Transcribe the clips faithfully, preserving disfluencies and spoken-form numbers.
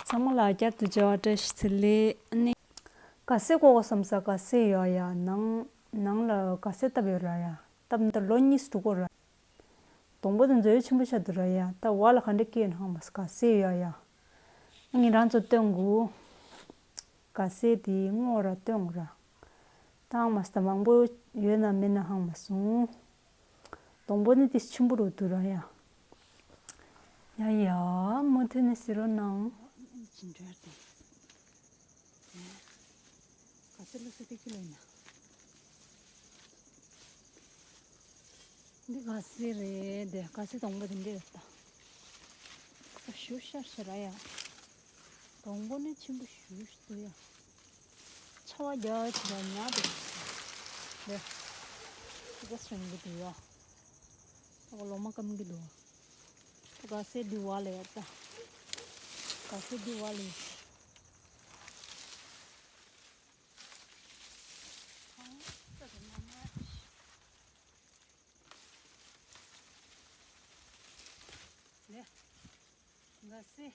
ཚང་མ་ལ་བསྐྱར་དུ་མཇལ་བ་བཀྲ་ཤིས་བདེ་ལེགས། ཨ་ནི། ག་ཟེ་བརྐོ་དགོས་བསམ་ས། ག་ཟེ་ཡོད་ཡ། ནང་ནང་ལ་ག་ཟེ་བཏབ་ཡོད་ར་ཡ། བཏབ་ནས་ད་ལོ་གཉིས་སུ་འགྲོ་གི་ར། སྡོང་པོ་དེ་མཛོད་ཆེན་པོ་ཆགས་འདུག་ར་ཡ། ད་བ་ལ་ག་འདྲ་སྐྱེས་ཡོད་ན་ཧང་མ་སོང་། ག་ཟེ་ཡོད་ཡ། ཨ་ནི་རང་ཚོ་སྟོན་དགོས། ག་ཟེ་དེ་སྔོ་ར་སྟོན་དགོས་ར། ད་ཧང་མ་སོང་། ད་མང་པོ་ཡོད་ན་མེད་ན་ཧང་མ་སོང་། སྡོང་པོ་ནི་ཏིས་ཆེན་པོ་རུ་འདུག་ར་ཡ། ཡ་ཡ། མུ་མཐུད་ནས་གཟིགས་རོགས་གནང་། ཅི་འདྲ་དེ། ག་ཚོད་ལོ་སི་ཏི་ཁི་ལོ་ཡིན་ན། འདི་ག་ཟེ་རེད་དེ། ག་ཟེ་སྡོང་པོ་དེ་འདྲ་རེད་ད། ཞུ་ཤར་ཤར་ར་ཡ། སྡོང་པོ་ནི་ཆེན་པོ་ཞུ་ཞུ་ཡ། ཆར་པ་རྒྱག་ཅིག་ལ་ཉག་དེ། ལེ། ཅི་ག་སྲུང་གི་འདུག་ཡ། ད་ག་ལོ་མ་སྐམ་གི་འདུག་ད་ག་ཟེ་འདི་བ་ལ་ཡ་ད། ག་ཟེ་འདི་བ་ལ་ཡ། ལེ། ག་ཟེ།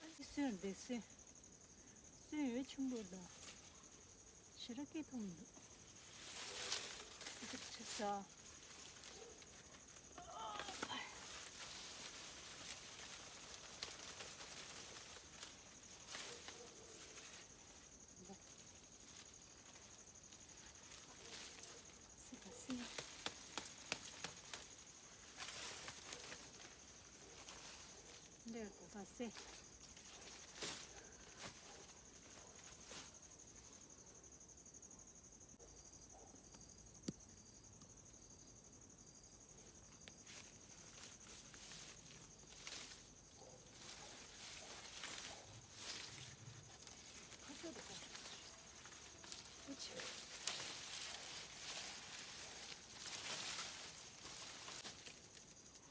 ཨ་ནི་སོན་འདི་སོན། སོན་ཡོད་ཆུང་འགྲོ་ད། ཞེ་དྲག་སྐྱེ་ཐུབ་མི་འདུག་ཅི་ཆེ་ས། འདིར་གོ་ཁ་སེ།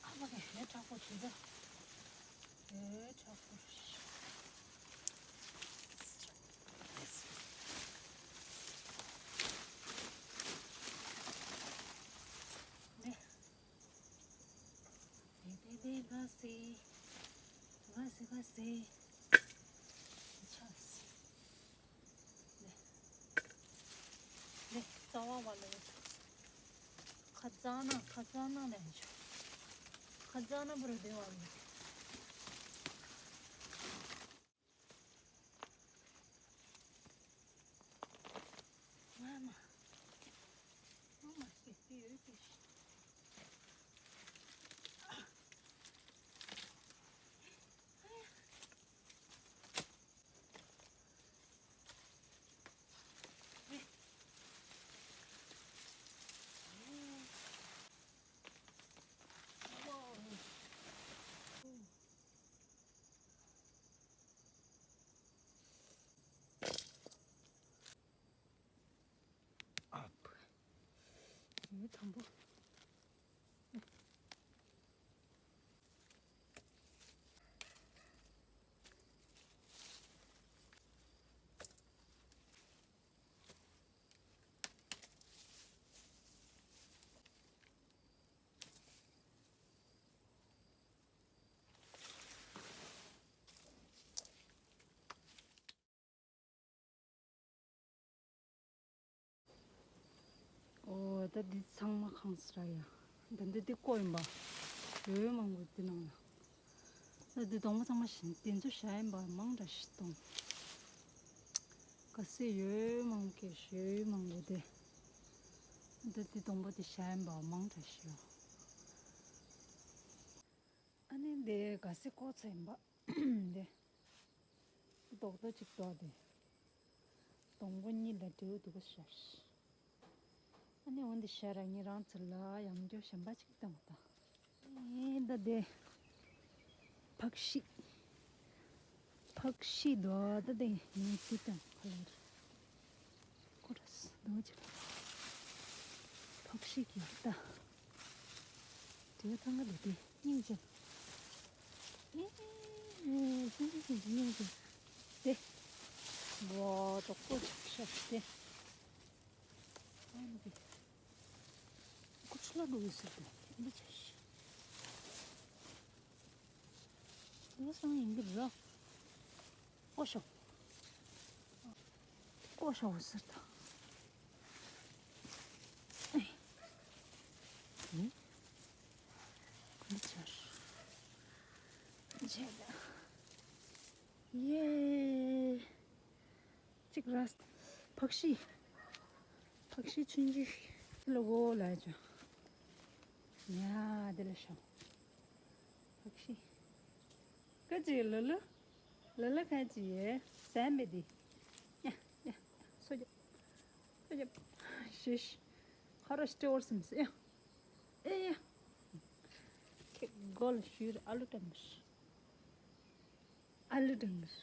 ཨ་མ་གི་ཧེ་དྲག་པོ་བྱེད་ད། ཧེ་དྲག་པོ། ནེ། ནེ་ནེ་ནེ་ག་སེ། ག་སེ་ག་སེ། ཆགས་སེ། ནེ། ནེ་རྩ་བ་བ་ལ་ཡོད། ཁ་རྩང་ན་ཁ་རྩང་ན་ལས་ཆོག་ཁ་རྩང་ན་བུ་རུ་བདེ་བ་ཡོད། ང་མ། ང་མ་ཤི་ཤི་ཡོད་ཀྱི། ཨ་ཕ། ཡུལ་དང་པོ། ཨོ་ད་འདི་ཚང་མ་ཁང་སི་ར་ཡ། ད་འདི་འདི་ཀོ་ཡིན་པ། ཡོད་མང་པོ་འདི་ནང་ལ། ད་འདི་སྡོང་པོ་ཚང་མ་ཞིག་འདི་ཚོ་བཞག་ཡིན་པ་མང་དྲགས་ཤིག་གཏོང་། ག་སེ་ཡོད་མང་པོ་སྐྱེས་ཤིག་ཡོད་མང་པོ་དེ། ད་འདི་སྡོང་པོ་དེ་བཞག་ཡིན་པ་མང་དྲགས་ཤིག་ཡོད། ཨ་ནི་འདི་ག་སེ་ཀོ་ཚ་ཡིན་པ། འདི། རྡོག་རྡོག་ཅིག་རྡོག་དེ། སྡོང་པོ་གཉིས་ལ་འབྲེལ་བ་འདུག་ག་ཤར། ཨ་ནི་འོན་ཏེ་ཤར་ར་ངེད་རང་ཚོ་ལ་ཡང་སྐྱོ་གཞན་པ་ཅིག་བཏང་བ་དང་། ཨེ་ད་དེ། ཕག་ཤི། ཕག་ཤི་དོ་ད་དེ་ངས་ཅི་བཏང་ཁ་ལ་རེད། ཁོ་ར་སི་དོ་ཅིག་ཕག་ཤི་གི་ད། དེ་ཐང་ག་ལ་དེ་སྙིང་རྗེ། ཨེ་ཨེ་སྙིང་རྗེ་སྙིང་རྗེ་སྙིང་རྗེ། དེ། བ་དོག་པོ་ཆགས་ཤག་དེ། ཨ་ནི་དེ། ཁོ་ཆུ་ལ་འགྲོ་གི་ཟེར་དེ་འདི་ཆ་ཤི། ཨོ་སང་ཡིན་གྱི་རེད། ཨོ་ཤོ། ཨོ་ཤོ་ཟེར་ད། ཨེ། ཨེ། ཁུལ་ཆར། ཇེ་ད། ཡེ། གཅིག་ར། ཕག་ཤི། ཕག་ཤི་ཆུན་ཅིག་ལ་འོ་ལ་ཅོ། ཡ་དེ་ལ་ཤོ། ཕག་ཤི། ཀ་ཅི་ལ་ལ། ལ་ལ་ཁ་ཅི་ཡེ། སན་མེ་དི། ཡ་ཡ། སོ་ཇ། སོ་ཇ། ཤི་ཤི། ཁ་ར་སྟེ་བར་སིམ་སི་ཡ། ཨེ་ཡ། ཁེ་གོལ་ཤུར་ཨ་ལུ་ཏམ་སི། ཨ་ལུ་དང་